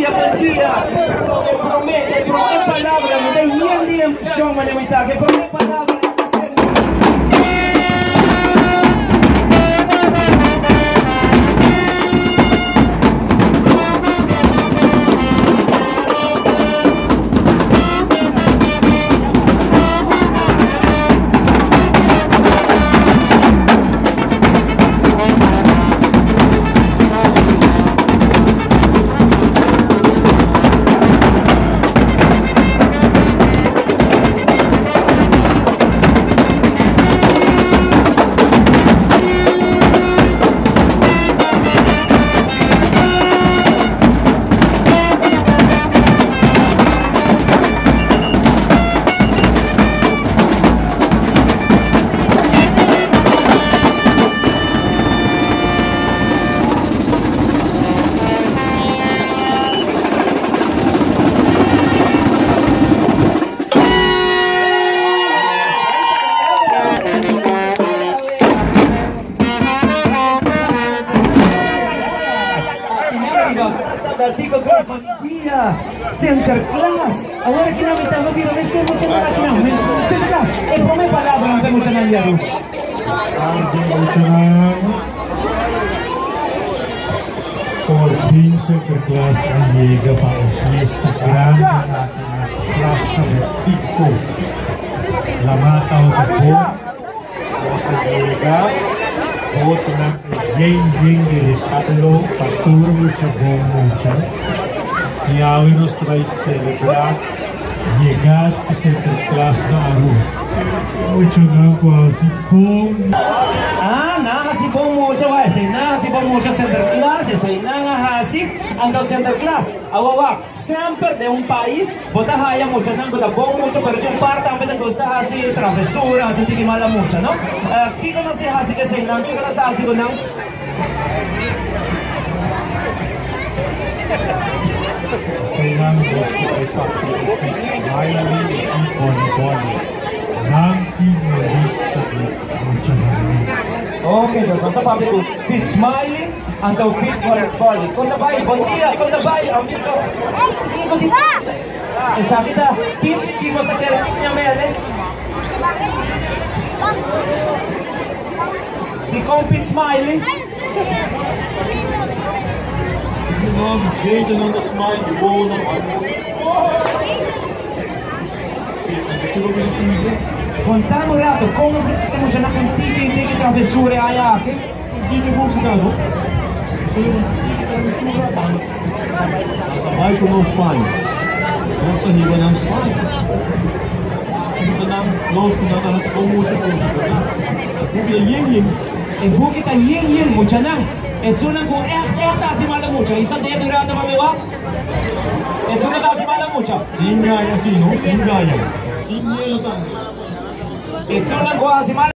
dia, bon dia. E promé palabra, mi ta yen di emoshon, manera mi ta. E promé palabra. Betico, bon dia. Sinterklaas. Awor aki na mi ta bira mes ku mucha na aki na. Sinterklaas, e promé palabra pa mucha na yaru. Tardi, muchanan. Por fin Sinterklaas a yega pa e fiesta grandi aki na Plaza Betico. La mata o nos a yega, botonan yen yen di regalo pa tur mucha bon mucha. I awe nos ta bai selebrá yegada di Sinterklaas na Aruba. Muchanan ku hasi bon. Ah, nan hasi bon mucha, wai, si nan hasi bon mucha Sinterklaas, si nan hasi, anto Sinterklaas, awawa, semper den un pais, bo ta haya muchanan ku ta bon mucha, pero tin un par tambe ta gusta hasi travesura, hasi tiki mala mucha, no? Kiko nos ta hasi ku eseinan? Kiko nos ta hasi ku nan? Eseinan nos ta bai papia di Pit Smiley i Bonnie Bonnie. Nan tin un lista di muchanan. Ok, dus nos ta papia ku Pit Smiley, anto Pit Bonnie Bonnie. Kon ta bai? Bon dia, kon ta bai, amigo? Amigo di. Esaki ta Pit, kiko ta kere yam'é? Di kon Pit Smiley? No, gente no smile, boa, Konta un ratu, kon se muchanan ku tiki tiki travesura ei aki? Tiki complicado. Un tiki travesura, bai ku nan smile. Nos ta hiba nan smile. Nos nos ku nan hasi kon mucho ku ta. Buki ta yen yen. E buki ta yen yen, muchanan. Esunnan ku echt echt hasi mala mucha. Hisa dedo durante pa mi wak. Esunnan ku hasi mala mucha. Sin gaña, sí, no? Sin gaña. Sin miedo tanto. Esunnan ku hasi mala.